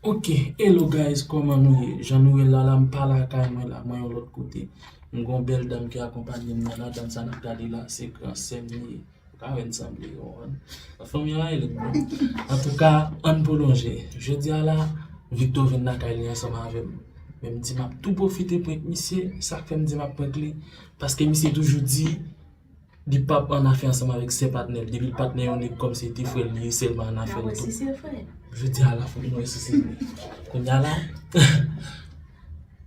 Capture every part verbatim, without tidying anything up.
Ok, hello guys, kòman nou ye? Jan nou wè la, la m pa lakay mwen la, mwen yon lòt kote. M gon bèl dam ki akonpanye m nan ladann sa n ap gade la, se gran sè m li ye. Ou ka wè n sanble, ou konprann? Fanmi an rele m non. Antouka, ann pwolonje. Jodi a la, Victor vin lakay li ansanm avè m. Men m di m ap tou pwofite prank misye, sa k fè m di m ap prank li, paske misye toujou di, li p ap annafè ansanm avèk sè patnè l. Depi l patnè yon nèg kòmsi se te frè l li ye, sèlman annafè l tou. N ap wè si se vre. Jodi a la, fòk nou wè si se vre. Kounye a la,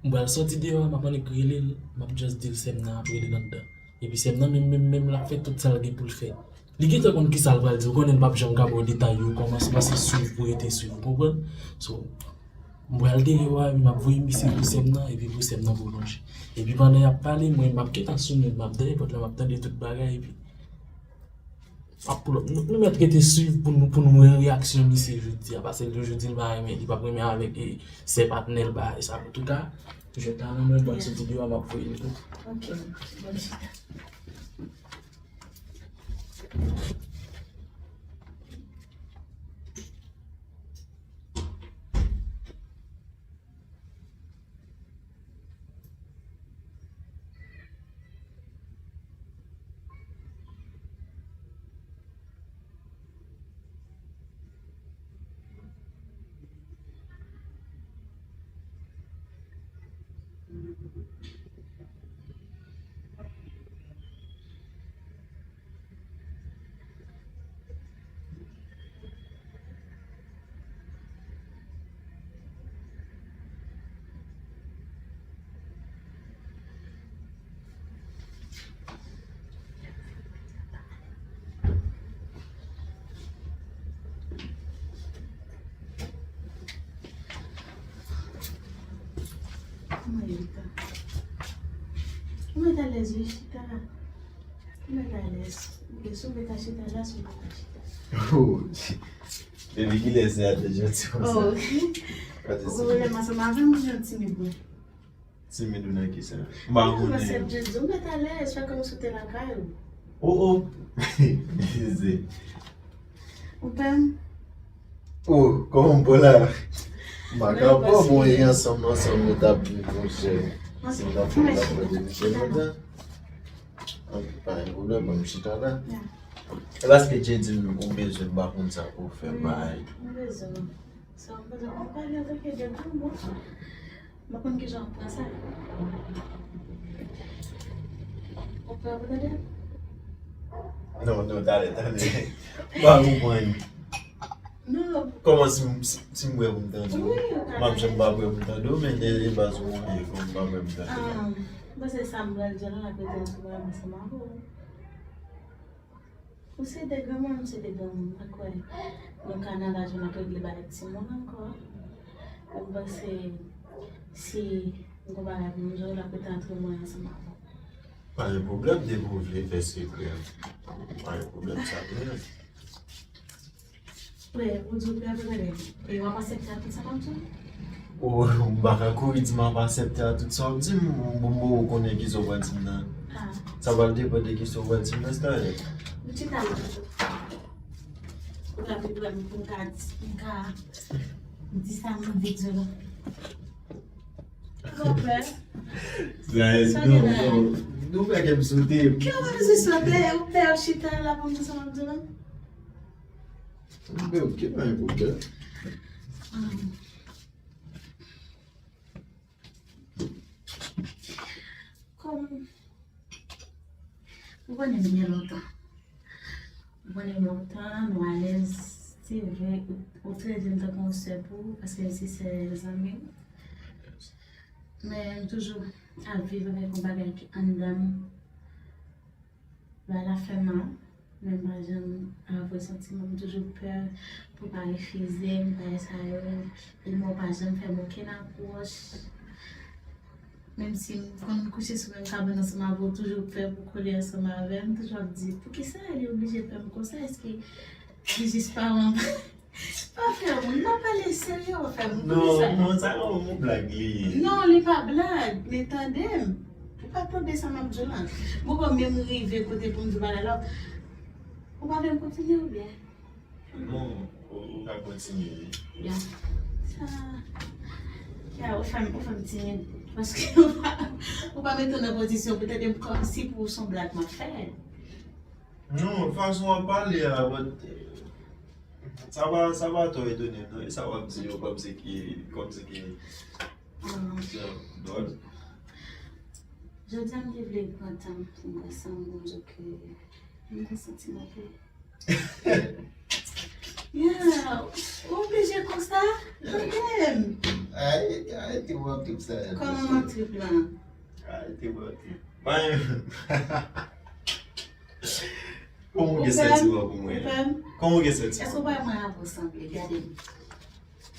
m pral sòti deyò a, m ap annik rele l, m ap just di l sè m nan ap rele l anndan. Epi sè m nan menm, menm, menm, l ap fè tout sa l gen pou l fè. Li gentan konn kisa l pral di, ou konnen l p ap janm ka ba w detay yo, kòman se pase swiv pou rete swiv, ou konprann? So, m pral deyò a, m ap voye misye pou sè m nan, epi pou sè m nan pwolonje. Epi pandan y ap pale, mwen, m ap gentan sou mwen, m ap dèyè pòt la, m ap tande tout bagay, epi m ap pull up. Nou, nou mèt rete swiv pou nou, pou nou wè reyaksyon misye jodi a, paske l toujou di l pa renmen, li p ap renmen avèk, e, sè patnè l, bagay sa. Antouka, jodi a, nan mwen, ban sou videyo a, m ap voye l tou. Ok, bon chita. Kòman ye, Chita? Ou mèt alèz, wi, Chita. Ou mèt alèz. Ou mèt chita la, si ou mèt chita. Oh, depi kilè se atè janti konsa? Oh. Ou gen pwoblèm ansanm avè m, ou janti, men bon. Timid ou nan kisa? M pa konnen. Ou mèt alèz, fè kòmsi w te lakay ou. Oh, oh. Eze. Ou pè m? Oh, kòman m pran la? M pa ka pran, bon, e ansanm, ansanm nou t ap viv, monchè. Si m t ap pran, m t ap pran depi byen lontan. Ann, pa gen pwoblèm, ban m chita la. E paske Jay di m ou bezwen m pa konn sa pou w fè bay. M bezwen. Sa m bezwen konn pale antanke de granmoun. M pa konn kijan w pran sa. Ou pè pou tande? Non, non, talè, talè. M pa konprann. Non. Kòman si m, si, si m bwè pou m tande w? Wi, ou ka tande. M ap janm pa bwè pou m tande w, men de, de baz ou konnen kòm m pa bwè pou m tande w. Ah, m panse sa m pral di w la, l ap rete ansanm ansanm avè w. Ou se de granmoun, m se de granmoun, pa kwè. Nou ka nan laj nou ap regle bagay timoun ankò. M panse si m gon bagay pou m di w, l ap rete antre mwen ansanm avè w. Pa gen pwoblèm, depi w vle fè sekrè. Pa gen pwoblèm, sa klè. Frè, ou di w prè pou tande. E w ap aksepte a tout sa m ap di w? O, m pa ka kouri di m ap aksepte a tout sa w ap di m. Bon, bon, ou konnen kisa w pral di m nan. Ah. Sa pral depann de kisa w pral di m nan, sitwayen. M chita la. Ou ka vin wè m pou m ka di, m ka di sa m anvi di w la. Ou pè? Sa gen la? Non, non, nou fè kè m sote. Kè w pa bezwen sote, ou pè, w chita la pou m di sa m ap di w la. Oke, oke, pa gen pwoblèm. Kòm ou konnen m gen lontan. Ou konnen m lontan, nou alèz. Se vre, ou, ou trete m tankou yon sè pou ou, paske m se sè zanmi w. Men m toujou ap viv avèk yon bagay ki anndan m. Bagay la fè mal, men m pa janm avwe santiman m, m toujou pè pou pa refize m, bagay sa yo, e mwen w pa janm fè m okenn apwòch. Menm si m konn kouche sou menm kabann ansanm avè w, toujou pè pou kole ansanm avè m, toujou ap di, poukisa li oblije pè m konsa, èske li jis paran m? Pa fè moun, m ap pale serye, w ap fè moun konnen sa. Non, non, sa yon blag li ye. Non, li pa blag, men tande m. Ou pa tande sa m ap di w la. M poko menm rive kote pou m di w bagay la. Ou pa vle m kontinye oubyen? Non, ou, ou ka kontinye, wi. Ya. Sa, ya, ou fè m, ou fè m timid. Paske ou pa, ou pa mete w nan pozisyon pou tande m kòmsi pou w se yon blag m ap fè. Non, fason w ap pale a, but, eh, sa pa, sa pa twò etone m, non. E sa w ap di yo kòmsi ki, kòmsi ki, ah, se yon dòl. Jodi a, m te vle pran tan m pou m wè sa m, bon, ke m gen santiman pou Yeah, ou oblije konsa? Tande m. Ay, ay, te wè trip sa. Kòman m ap trip lan? Ay, te wè trip. Bay. Kòman w gen santiman pou mwen? Ou pè m? Kòman w gen santiman? Èske w pa wè mwen avè w sanble? Gade m.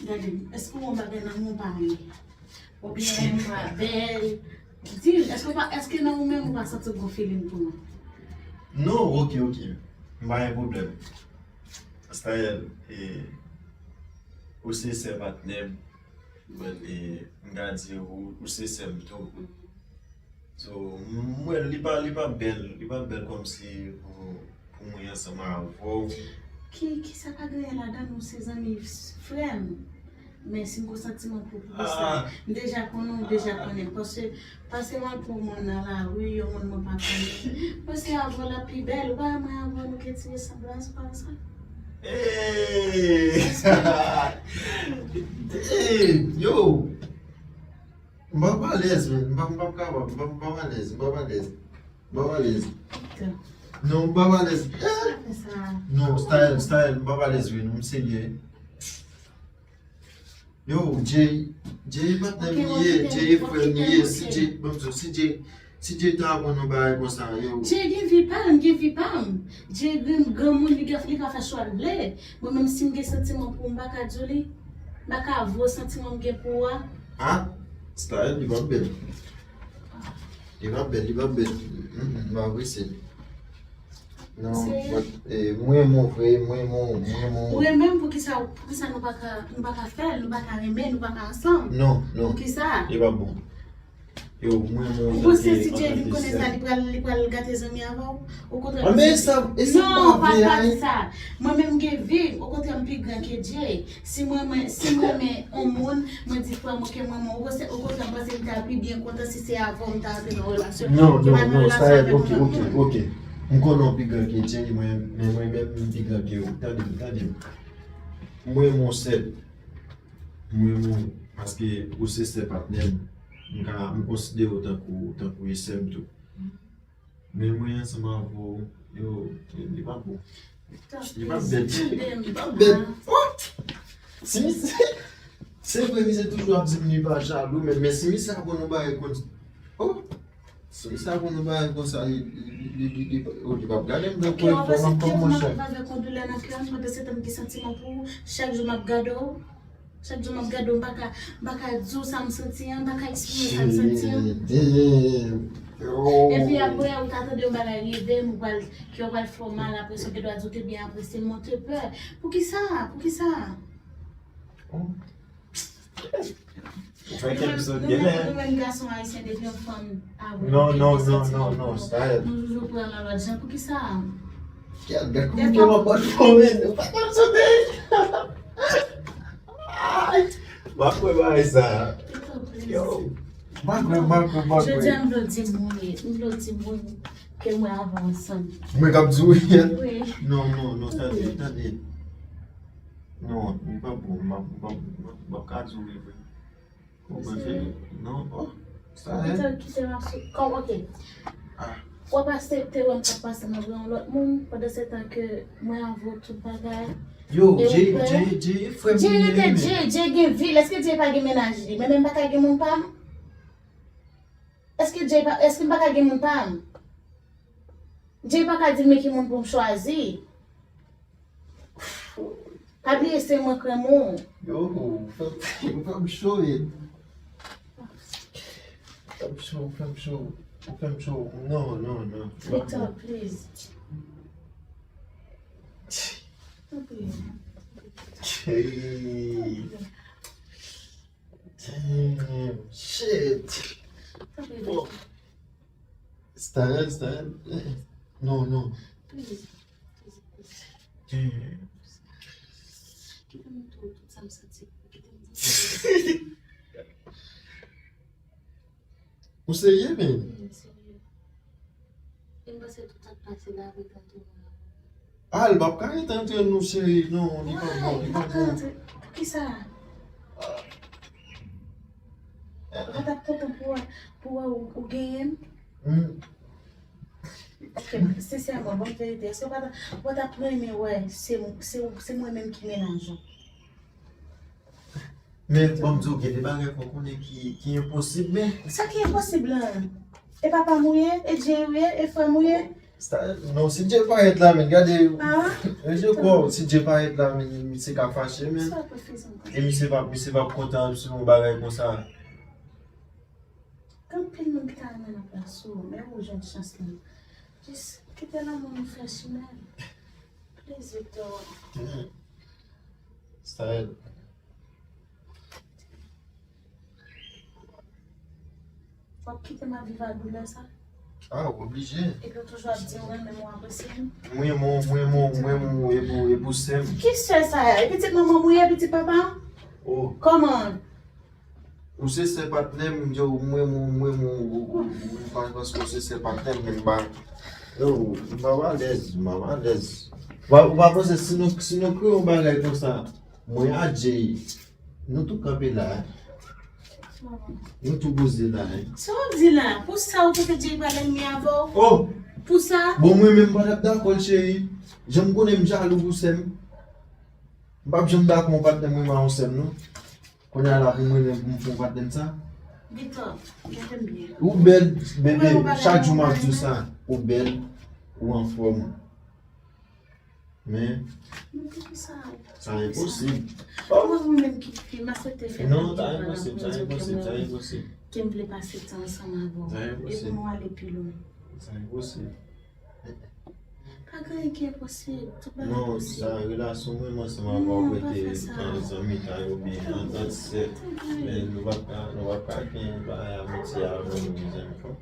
Gade m. Èske w wè yon bagay nan mwen w pa renmen? Oubyen m pa bèl? Di m, èske w pa, èske nan ou menm ou pa santi w gon feeling pou mwen? Non, ok, ok. M pa gen pwoblèm. Style, e, ou se sè patnè m. Mwen, e, m ka di ou, ou se sè m tou. So, m wè li pa, li pa bèl, li pa bèl kòmsi pou, pou mwen ansanm avè w. Ki, ki sa pa gen anyen ladan, nou se zanmi, frè m. Men si m gon santiman pou, pou sa, m deja konnen, ou deja konnen. Paske, paske m al pran yon moun nan lari, yon moun mwen pa konnen. Paske avè w l ap pi bèl, ou pa wè mwen avè w nou gen ti resanblans, pa sa? Hey! Hey, yo! M p ap alèz, men. M p ap, m p ap kapab. M p ap, m p ap alèz. M p ap alèz. M p ap alèz. Non, m p ap alèz. Non, style, style, m p ap alèz, wi, non, m serye. Yo, Jay, Jay patnè m li ye, Jay frè m li ye. Si Jay, bon, si Jay, si Jay ta aprann yon bagay konsa, yo. Jay gen vi pa l, m gen vi pa m. Jay gen granmoun, li ka, li ka fè chwa l vle. Mwen menm, si m gen santiman pou ou, m pa ka di w li. M pa ka avwe w santiman m gen pou ou a. Ah, style, li p ap bèl. Li p ap bèl, li p ap bèl. Mm, mm, m apresye l. Non, but, eh, mwen renmen w vre, mwen renmen w, mwen renmen w. Ou renmen m, poukisa, poukisa nou pa ka, nou pa ka fè l, nou pa ka renmen, nou pa ka ansanm? Non, non. Poukisa? Li p ap bon. Yo, mwen renmen w. Ou panse si Jay vin konnen sa, li pral, li pral gate zanmi avè w? Okontrè, men sa, e sa m pa vle a. Non, pa di sa. Mwen menm m gen vi m, okontrè m pi gran ke Jay. Si mwen, mwen, si mwen renmen yon moun, mwen di frè mwen ke mwen renmen w, okontrè, okontrè, m panse m ta pi byen kontan si se avè w m ta antre nan relasyon. Non, non, non, sa e, ok, ok, ok. M konnen w pi gran ke Jay, mwen, men mwen menm m pi gran ke ou. Tande m, tande m. Mwen renmen w sè. Mwen renmen w paske ou se sè patnè m. M ka, m konsidere w tankou, tankou e sè m tou. Men mwen ansanm avè w, yo, li pa bon. Li pa bèt. Li pa bèt. Oh! Si misye, se vre, misye toujou ap di m li pa jalou, men, men si misye aprann yon bagay konn, oh! Si misye aprann yon bagay konsa, li, li, li, li, li, oh, li p ap gade m nan pwen fò m ap kòmanse. Kè w ap avèk yon doulè nan kè m, pandan se tan m gen santiman pou ou, chak jou m ap gade w. Chak jou m ap gade w, m pa ka, m pa ka di w sa m santi an, m pa ka eksprime sa m santi an. Epi apre, ou ta tande yon bagay rive m, ou pral, kè w pral fè w mal, apre sa, ou gen dwa di w te byen apresye m, mwen te pè. Poukisa? Poukisa? Ou fè kèk sot genlè. Nou menm gason ayisyen, depi yon fanm avwe nou kèk santiman pou nou, nou toujou pran l yon lòt jan. Poukisa? Gad, gad kòman w ap fò men, ou pa t ap sote. Ay, m ap wè bagay sa. Yo, m pa kwè, m pa kwè, m pa kwè. Jodi a m vle w di moun, m vle w di moun ke mwen avè w ansanm. Mwen k ap di w wi. Wi. Non, non, non, tande, tande. Non, li pa bon, m ap, m ap, m ap, m ap ka di w wi vre. Ou prefere? Non, oh, sa e. Kite, kite m ap sou, kòm, ok. Ah. W ap aksepte wè m k ap pase nan bra yon lòt moun, pandan se tan ke mwen avè w tout bagay. Yo, Jay, Jay, Jay, frè m li ye, men. Jay rete Jay, Jay gen vi l. Èske Jay pa gen mennaj li? Men, men m pa ka gen moun pa m? Èske Jay pa, èske m pa ka gen moun pa m? Jay pa ka di m men ki moun pou m chwazi. Pa bliye se mwen k renmen w. Yo, ou fè m cho wi. Ou fè m cho, ou fè m cho, ou fè m cho. Non, non, non. Victor, please. Tanpri. Hey. Damn, shit. Tanpri, Victor. Style, style. Non, non. Please, please, please. Damn. Kite m montre w tout sa m santi. Kite m di. Ou serye, men? Mwen serye. E m panse tout sa k pase la, vre tante mwen. Ah, li p ap ka ret antre nou, cheri. Non, li pa bon, li pa bon. Pou ki sa? Mwen t ap kontan pou, pou wè ou, ou genyen m. Hmm. Ok, sensèman, bon verite, èske w pa ta, w pa t ap renmen wè se, se, se mwen menm ki mennaj ou? Men, ban m di w, gen de bagay fò w konnen ki, ki enposib, men. Sa ki enposib lan? E papa m ou ye, e Jay ou ye, e frè m ou ye? Sa, non, si Jay parèt la, men, gade, ah, e je kwè, si Jay parèt la, men, misye ka fache, men. Sa w ap fè zanmi? E misye p ap, misye p ap kontan si yon bagay konsa. Gen anpil moun ki ta renmen nan plas ou, men ou jwenn chans lan. Jis kite lanmou nou fè chimen l. Please, Victor. Style. W ap kite m ap viv ak doulè sa? Ah, w oblije. Epi w toujou ap di w renmen m, w apresye m? M renmen w, m renmen w, m renmen w, epi w, epi w sè m. Ki sè sa a? E pitit manman m ou ye, pitit papa m? Oh. Kòman? Ou se sè patnè m, yo, m renmen w, m renmen w, ou, ou, ou, ou pa paske w se sè patnè m, men m pa, yo, m pa alèz, m pa alèz. Ou pa, ou pa panse si nou, si nou kreye yon bagay konsa, mwen a Jay, nou tou kanpe la, nou tou poze la. Sa w di la? Pou sa ou kite Jay pa lènmi avè w? Oh! Pou sa? Bon, mwen menm m pa t ap dakò l, cheri. Jan m konnen m jalou pou sè m. M p ap janm dakò yon patnè m renmen a yon sè m, non. Kounye a la pou mwen menm pou m fè yon patnè m sa. Victor, gade m byen. Ou bèl, bebe, chak jou m ap di w sa. Ou bèl, ou anfòm. Men, sa enposib. Mwen, mwen menm ki fi, m aksepte fè non, sa enposib, sa enposib, sa enposib. Ke m vle pase tan ansanm avè w. Sa enposib. E pou nou ale pi lwen. Sa enposib. Pa gen anyen ki enposib. Tout bagay posib. Non, sa, relasyon mwen, mwen ansanm avè w rete nan zanmitay oubyen antant sè. Men nou p ap ka, nou p ap ka gen bagay amitye avè nou, mezanmi, fò.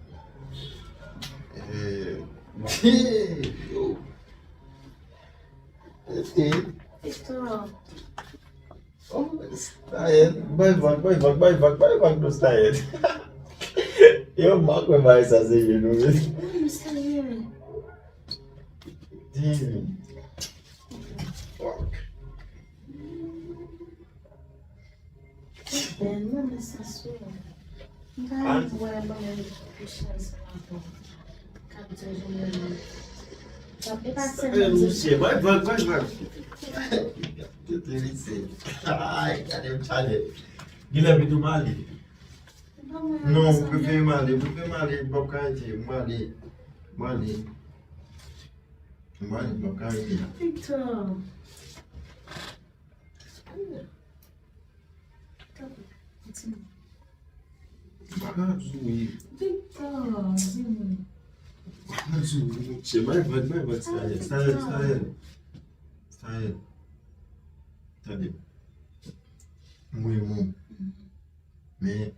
Eh, yo. Eh, eh. Victor. Oh, Style, bay vag, bay vag, bay vag, bay vag non, Style. Yo, m pa kwè bagay sa serye non, men. Wi, m serye. Damn. Fuck. Bèl, mwen men sa sou. M ta renmen wè mwen menm pou chans pa bon. K ap di w mwen menm. E pa sèlman di w. Bay vag, bay vag. Tete li se. Ay, gade m chale. Genlè vin tou m ale. Non, m prefere m ale, m prefere m ale, m p ap ka rete, m ale. M ale. M ale, m p ap ka rete. Victor. Tanpri, di m. M pa ka ap zoure. Victor, di m. M pa ka ap zoure, monchè. Bay vag, bay vag, Style, Style, Style. Style. Tande. Mwen, mwen. Men,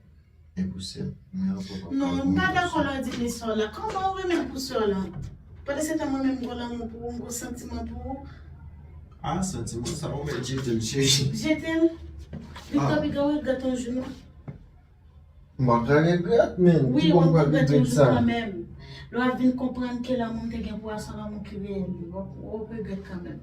enposib. Mwen ankò p ap ka. Non, m pa dakò lè w di m e sè w la. Kòman ou renmen m pou sè w la? Pandan se tan mwen menm m gon lanmou pou ou, m gon santiman pou ou. Ah, santiman sa, ou mèt jete l, cheri. Jete l? Victor, piga w regrèt yon jou, non. M pa ka regrèt, men. Wi, w ap regrèt yon jou kanmenm. Lè w ap vin konprann ke lanmou m te gen pou w a se yon lanmou ki reyèl li. W ap, w ap regrèt kanmenm.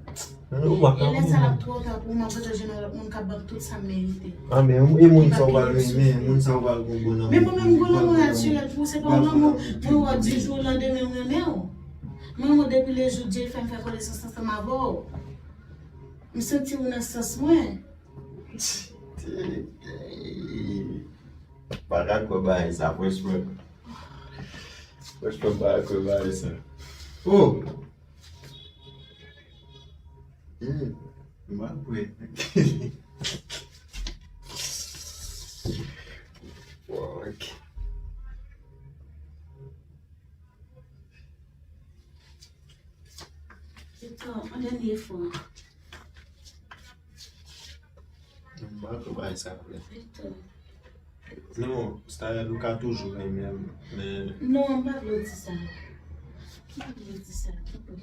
E lè sa l ap twò ta pou ou, m ap rete jwenn yon lòt moun k ap ban m tout sa m merite. Ah, men e moun sa w pral renmen, moun sa w pral gon bon lanmou. Men mwen menm, m gon lanmou natirèl pou ou, se pa yon lanmou mwen wè w di jou landemen m renmen w. Mwen, mwen, depi le jou Dye fè m fè konesans ansanm avè w, m santi w nan sans mwen. Pa dakò bagay sa, franchman. Franchman, m pa dakò bagay sa. Oh! Hmm, m pa kwè. Fuck. Victor, yon dènye fwa. M pa kwè bagay sa vre. Victor. Non, Style, ou ka toujou renmen m, men. Non, m pa vle w di sa. M pa vle w di sa, tanpri.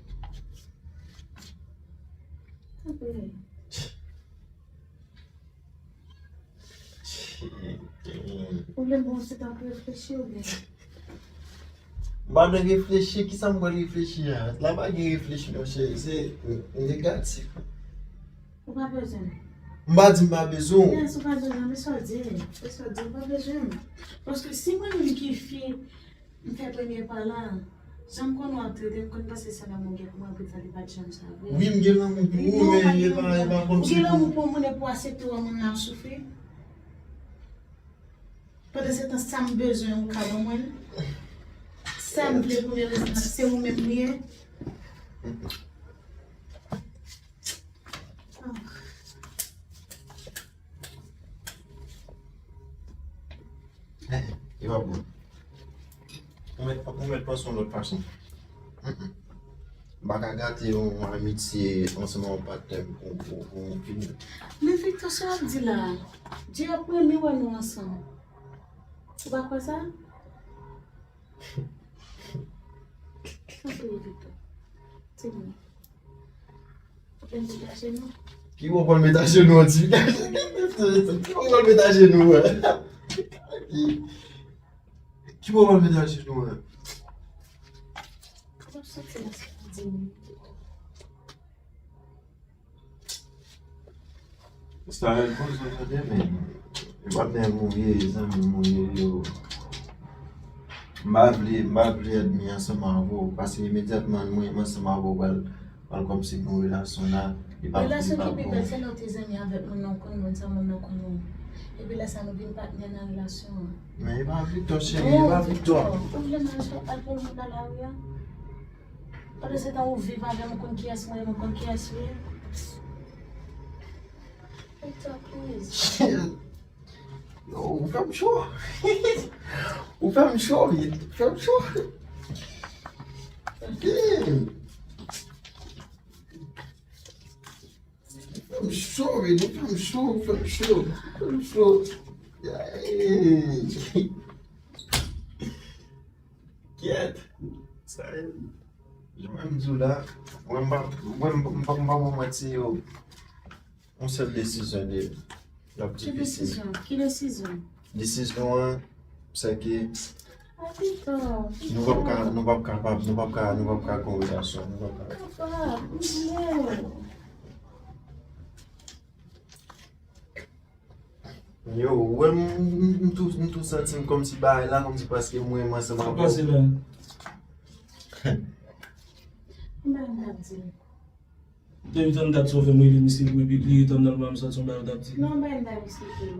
Tanpri. Ou vle m ba w ti tan pou reflechi oubyen? M pa nan reflechi, kisa m pral reflechi a? La pa gen reflechi non cheri, se negatif. Ou pa bezwen m? M pa di m pa bezwen w. Yes, ou pa bezwen m, e sa w di. E sa w di, ou pa bezwen m. Paske si mwen menm ki fi, m fè premye pa la, jan m konn w ap trete m, konn panse se lanmou gen pou mwen, poutèt li pa t janm sa vre. Wi, m gen lanmou pou ou, men e pa, e pa kòmsi ou gen lanmou pou moun e pou aksepte wè moun nan soufri. Pandan se tan, sa m bezwen, ou ka ban mwen l. Sa m vle pou mwen, se ou menm li ye. Eh, eh, li pa bon. Ou mèt, ou mèt panse yon lòt fason. Mm, mm. M pa ka gate yon amitye ansanm ak yon patnè m pou, pou, pou yon fini. Men Victor, sa w ap di la, Dieu ap renmen wè nou ansanm. Ou pa kwè sa? Sa se Victor. Di mwen. Ou vle m met ajenou? Ki bò w pral met ajenou an, ti fi? Ki bò w pral met ajenou an? Ki, ki bò w pral met ajenou an? Kòman w santi la, sa di mwen? Sa, bon, sa, sa te men. E patnè m ou ye, zanmi m ou ye, yo. M pa vle, m pa vle ènmi ansanm avè w, paske imedyatman mwen menm ansanm avè w pral, pral kòmsi gen yon relasyon la, li pa, li pa bon. Relasyon ki pi bèl, se lè w te zanmi avèk moun nan, w konn moun sa, moun nan konn ou. Epi lè sa, nou vin patnè nan relasyon an. Men e pa Victor, cheri, e pa Victor. Ou vle m al, al pran moun nan lari a? Pandan se tan ou viv avè m, ou konn kiyès mwen ye, mwen konn kiyès ou ye. Victor, please. Shit. Yo, ou fè m cho. Ou fè m cho, wi. Ou fè m cho. Damn. Ou fè m cho, wi. Ou fè m cho, ou fè m cho. Ou fè m cho. Ay. Kyèt. Sa e, jan mwen m di w la, mwen m pa, mwen m pa, m pa, m pa pran manti yo. Yon sèl desizyon li, l ap difisil. Ki desizyon? Ki desizyon? Desizyon an, se ke nou p ap ka, nou p ap kapab, nou p ap ka, nou p ap ka gen yon relasyon, nou p ap ka. Papa, m vle w. Yo, ou wè m, m, m tou, m tou santi m kòmsi bagay la, kòmsi paske mwen, mwen se... Sa k pase la? Mwen m t ap di. Depi tann dat sa w fè m rele misye pou epi li rete anndan l pa m santi yon bagay w t ap di. Non, bay m bay misye tou.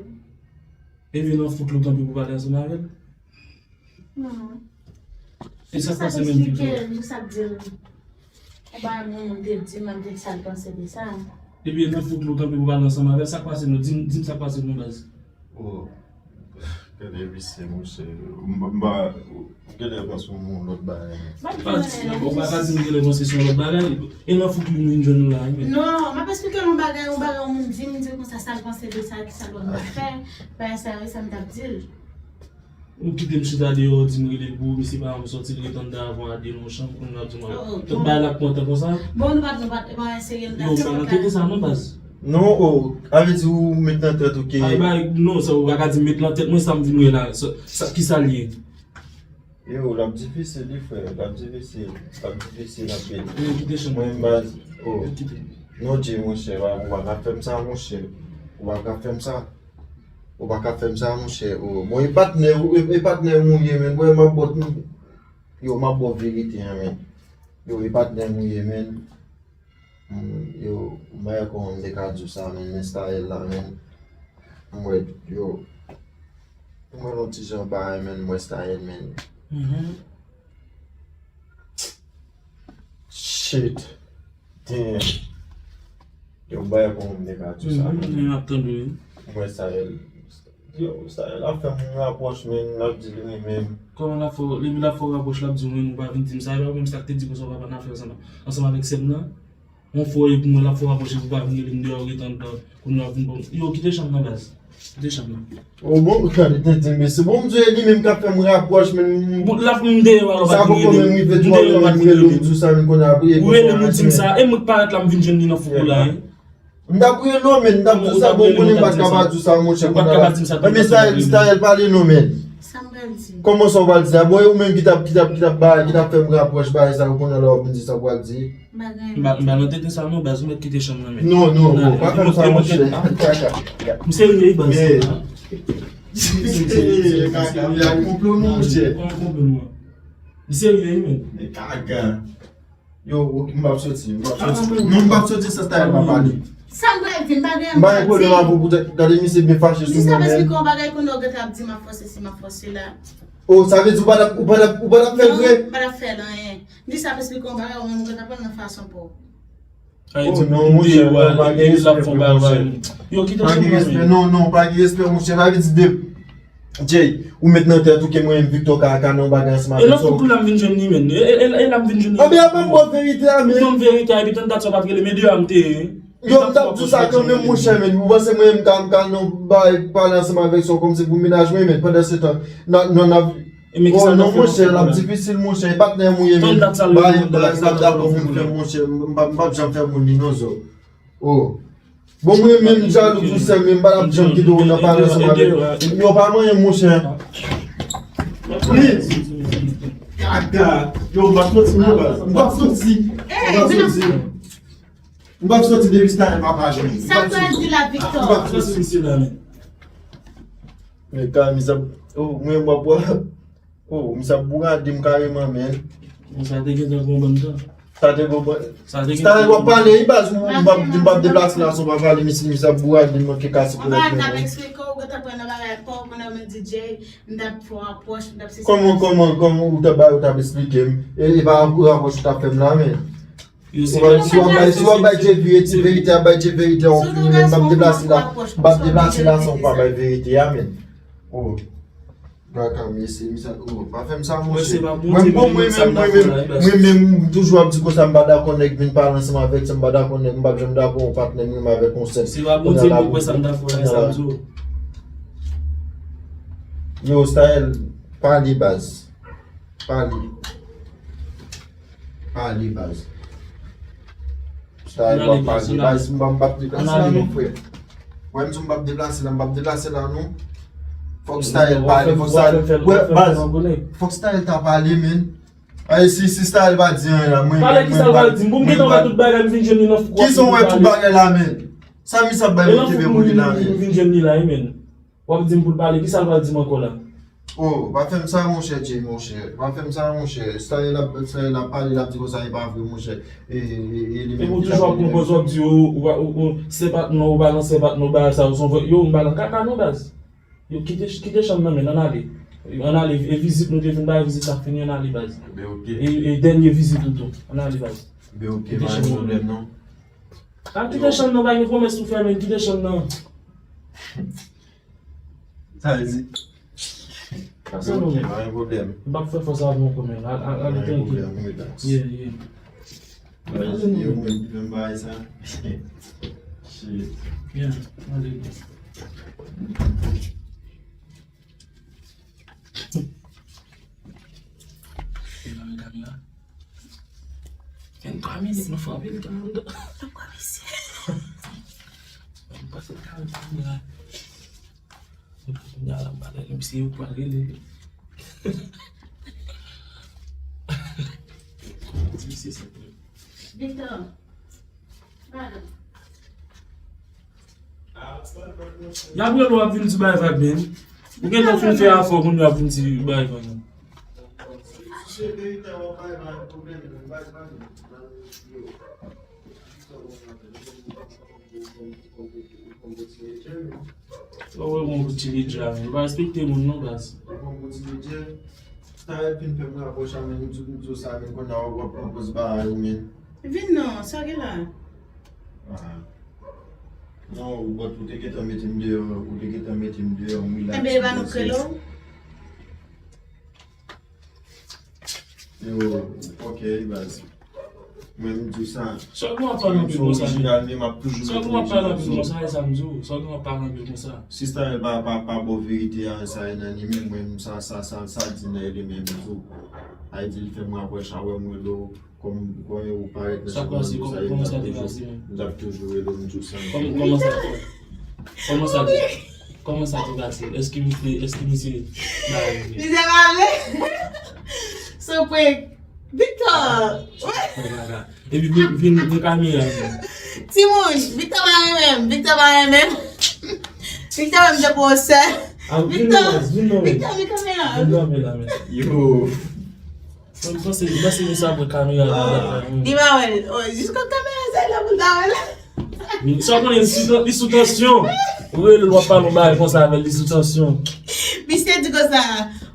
Ebyen nan fout li w kanpe pou pale ansanm avè l? Non. E sa k pase menm Victor? Pou sa k di l. Ou bay moun moun te di m, m te di sa l panse de sa. Ebyen nan fout li w kanpe pou pale ansanm avè l, sa k pase non? Di m, di m sa k pase non baz. Oh, gade visye monchè. M, m pa, genlè panse yon lòt bagay. Pa di sa, ou pa ka di m genlè panse se yon lòt bagay. E nan fout li m vin jwenn ou la, wi, men. Non, m ap esplike l yon bagay, yon bagay yon moun di m, m di l konsa sa l panse de sa, kisa l wè m ap fè. Bagay sa yo, sa m t ap di l. Ou kite m chita deyò, di m rele l pou ou, misye pa janm sòti, l ret anndan avan a de nan yon chanm, kounye a w ap di m, oh, tout bagay la kontan konsa. Bon, nou pa t, nou pa t, nou pa eseye, nou t ap... Yo, m pa nan tete sa non baz. Non, oh, a vle di ou met nan tèt ou ke... Ay, bay, non, sa ou pa ka di m met nan tèt mwen, sa m vin wè la. Sa, sa, kisa l ye? Yo, l ap difisil, wi, frè, l ap difisil, l ap difisil anpil. Yo, kite chanm. Mwen, baz, oh. Yo, kite. Non, Dje, monchè, ou pa ka fè m sa, monchè. Ou pa ka fè m sa. Ou pa ka fè m sa, monchè. Oh, bon, e patnè, e, e patnè m ou ye, men, bwè, m ap bòt, yo, m ap bò verite an, men. Yo, e patnè m ou ye, men. Mm, yo, m pa wè kòman m te ka di w sa, men, men style la, men. M wè, yo, m wè yon ti jan bagay, men, m wè style, men. Mhm. Shit. Damn. Yo, m pa wè kòman m te ka di w sa, men. Mhm, m ap tande w, wi. M wè style. Yo, sa l ap fè m rapwòch, men, l ap di l renmen m. Kòman l ap fè w, depi l ap fè w rapwòch, l ap di w renmen w, pa vin di m sa, e pa ou menm sa k te di konsa w pa nan afè ansanm, ansanm avèk sè m nan? Yon fwa e pou mwen, l ap fè w rapwòch, e pou w pa vin rele m deyò, w ret anndan, kounye a w ap vin ban m. Yo, kite chanm nan, baz. Kite chanm nan. Oh, bon, gade tenten, mesye. Bon, m di w, e li menm k ap fè m rapwòch, men. Bon, l ap m deyò, alò, pa vin rele m. Sa poko menm rive twa mil, m rele w, m di w sa, men kounye a, e... Ou rele m, ou di m sa, e mwen k parèt la, m vin jwenn li nan foukou la, wi. M t ap rele w, men, m t ap di w sa, bon, konnen m pa t ka pa di w sa, monchè, kounye a la. Ebyen, Staël, Staël, pale non, men. Sa m pral di? Kòman sa w pral di sa? Bon, e ou menm ki t ap, ki t ap, ki t ap bay, ki t ap fè m rapwòch bay sa, kounye a la w ap vin di sa w pral di. M pa gen anyen. M pa, m pa nan tenten sa non, baz, ou mèt kite chanm nan, men. Non, non, non, pa fè m sa, monchè. M serye, baz. Kaka, m ap konplo, monchè. Konplo, non. M serye, men. Men kaka. Yo, ok, m p ap soti, m p ap soti. Non, m p ap soti san Staël pa pale. Sa m pral di, m pa gen anyen pou m di. M pa gen pwoblèm avè w poutèt, gade misye byen fache sou mwen, men. Jis apre esplike yon bagay kounye a w gentan ap di m ap fòse si, m ap fòse la. Oh, sa vle di ou pa t ap, ou pa t ap, ou pa t ap fè l vre? Non, m pa t ap fè l anyen. Jis ap esplike yon bagay, ou menm ou gentan pran l nan fason pa w. Oh, non, monchè, non, pa gen respè, frè, monchè. Yo, kite chanm nan, men. Pa gen respè, non, non, pa gen respè, monchè. Sa vle di de, Jay, ou met nan tèt ou ke mwen menm Victor ka, ka nan yon bagay ansanm avèk sa. E nan kout kou la m vin jwenn li, men. E, e, e, e la m vin jwenn li. Anben, apa m ba w verite a, men. Ou ban m verite a, epi tann dat sa w pa t rele, men deyò a m te ye. Yo, m t ap di w sa kanmenm, monchè, men. Ou panse mwen menm m ka, m ka nan yon bagay pale ansanm avèk sa w kòmsi pou mennaj mwen, men pandan se tan, nan, nan, nan, oh, non, monchè, l ap difisil, monchè. E patnè m ou ye, men. Bagay, bagay, m p ap dakò pou m fè, monchè. M p ap, m p ap janm fè moun li, non, zo. Oh. Bon, mwen menm jalou pou sè m, men m pa t ap janm kite w nan pale ansanm avèk. Yo pa manyen, monchè. Wi. Kaka. Yo, m p ap soti, non, baz. M p ap soti. M p ap soti. M p ap soti depi Staël pa pale. Sa pral di la, Victor? M p ap soti, mesye la, men. Men, Camille, sa, oh, mwen, m ap wè. Oh, misye ap bourade m kareman, men. Bon, sa te gentan gon bann tan. Sa te gon bann. Sa te gentan gon bann tan. Staël, w ap pale, wi, baz, m p ap, m p ap deplase la, san w pa pale, misye, misye ap bourade m, manke kase pou lòt men. Anba, m t ap eksplike w, ou gentan pran nan bagay pa w, kounye a w vin di Jay, m t ap fè w rapwòch, m t ap sesi. Kòman, kòman, kòman ou t ap bay, ou t ap eksplike m? E, e pa rapwòch ou t ap fè m la, men. Yo, se pa si w ap bay, si w ap bay Jay verite, verite, ap bay Jay verite, ou fini, men m p ap deplase la, m p ap deplase la san w pa bay verite a, men. Oh. Kaka, mesye, misye, oh, pa fè m sa, monchè. Mwen, bon, mwen menm, mwen menm, mwen menm, m toujou ap di konsa, m pa dakò nèg vin pale ansanm avèk sa, m pa dakò nèg, m p ap janm dakò yon patnè m renmen avèk yon sè. Se pa Bondye ki wè sa m dakò la, sa m di w. Yo, Staël, pale baz. Pale. Pale, baz. Staël, w ap pale, baz, m pa, m p ap deplase la, non, frè. Wè, m di w m p ap deplase la, m p ap deplase la, non. Fòk Staël pale, fòk Staël, wè, baz, fòk Staël ta pale, men. Ay, si, si Staël pa di anyen la, mwen, pale, kisa l pral di m? Pou m gentan wè tout bagay, m vin jwenn li nan fou. Kisa w wè tout bagay la, men? Sa misye ap bay moun ki vin pou li la, men? M vin jwenn li la, wi, men. W ap di m pou l pale, kisa l pral di m ankò la? Oh, pa fè m sa, monchè, Jay, monchè. Pa fè m sa, monchè. Sa l ap, sa l ap pale, l ap di konsa, e pa vre, monchè. E, e, e li menm ki t ap. Epi w toujou ap pran pòz, w ap di, ou, ou, ou, ou, se patnè w, ou pa nan se patnè w, bagay sa yo, se yon vre. Yo, m pa nan kaka, non, baz. Yo, kite, kite chanm nan, men, ann ale. Ann ale, e vizit nou te vin bay, vizit la fini, ann ale, baz. Ben, ok. E, e dènye vizit ou tou, ann ale, baz. Ben, ok, pa gen pwoblèm, non. A, kite chanm nan, pa gen pwomès nou fè, men, kite chanm nan. Sa vle di. Pase nou. Ok, pa gen pwoblèm. M p ap fè fòs avè w ankò, men. Al, al, al, tranquille. Pa gen pwoblèm, relax. Yeah, yeah. Mwen, se yo menm ki fè m bay sa. Shit. Yeah, ale. E nan men kamera. Vennntwa minit, nou fè anpil tan anndan. Sa kwa, mesye? Mwen pase kamera. Kounye a la, m pale, m si yo pral rele. Di mesye sa. Victor. Pardon. Y ap rele w ap vin di bay vag, men. Ou gentan fin fè afè w, kounye a ap vin di bay vag. Sa w wè yon ti lidja, men. Yo pa respekte moun, non, baz. Sa yo fin fè m rapwòch a, men, m di w sa, men, kounye a w ap pran pòz bagay ou, men. Vin non, sa gen la? Ah. Non, ou, but ou te gentan mete m deyò, ou te gentan mete m deyò, m relax. Enben, e pa nou k rele w? Yo, ok, baz. Mwen, m di w sa. Sa w gen w ap pale anpil konsa, men? Sa w gen w ap pale anpil konsa, e sa m di w. Sa w gen w ap pale anpil konsa? Si Staël pa, pa, pa ba w verite a, sa e nan li menm, mwen, sa, sa, sa, sa di nan li menm tou. Ayiti, li fè m rapwòch a wè m rele w kòm, kòm ou parèt nan chanpyona de sa, m t ap toujou, m t ap toujou rele w, m di w sa. Kòman sa te? Kòman sa te? Kòman sa te pase? Èske misye, èske misye bay vre? Misye pa vle. Se prank. Victor! Epi vin, vin, vin kamera. Timoun, Victor pa renmen m. Victor pa renmen m. Victor menm te pran sè. Victor, Victor, vin kamera. Vin kamera, men. Yo. Mwen panse, mwen panse misye ap pran kamera la. Li pa wè l. Oh, jiska kamera sa la pou l ta wè l. Sa w konnen li sou, li sou tansyon. Ou rele l w ap pale yon bagay konsa avè l, li sou tansyon. Misye di konsa,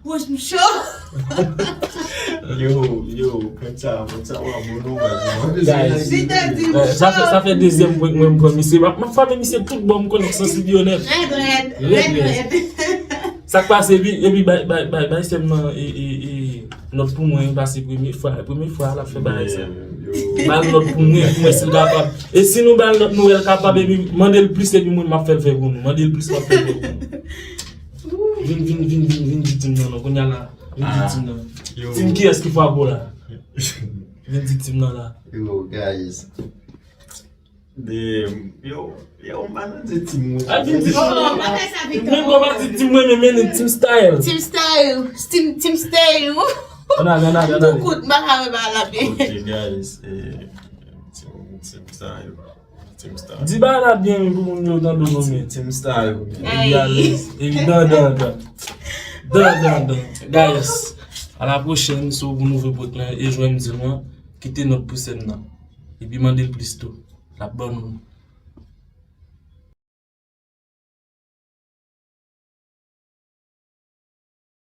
wouch m cho. Yo, yo, prank sa, prank sa, w ap bon non, guys. Li te di m cho. Sa fè, sa fè dezyèm prank mwen m pran misye. M ap, m ap frape misye tout bò, m konnen sansib yo nèt. Rèd, rèd, rèd, rèd. Sa k pase, epi, epi bay, bay, bay, bay sè m nan, e, e, e, nòt pou mwen, pase premye fwa, premye fwa l ap fè bagay sa. Ba l nòt pou mwen, pou mwen si l kapab. E si nou ba l nòt, nou wè l kapab, epi mande l plis, epi mwen m ap fè l fè pou nou. Mande l plis, m ap fè l fè pou nou. Vin, vin, vin, vin, vin di tim nan, non, kounye a la. Vin di tim nan. Tim kiyès ki frape w la? Vin di tim nan la. Yo, guys. De, yo, yo, m pa nan de tim mwen. A, vin di tim mwen. Menm kò pa di tim mwen, men, men, Team Style. Team Style. Team, Team Style. Ann ale, ann ale, ann ale. Tout kout, m pa ka wè bagay la byen. Ok, guys, eh, Team, Team Style. Team Style. Di bagay la byen pou moun yo tande w non, men. Team Style. Epi alèz. Epi dan, dan, dan. Dan, dan, dan. Guys, a la pwochèn, si w pou nouvo prank lan, e jwè m di w an, kite nòt pou sè m nan. Epi mande l plis tou. L ap ban nou.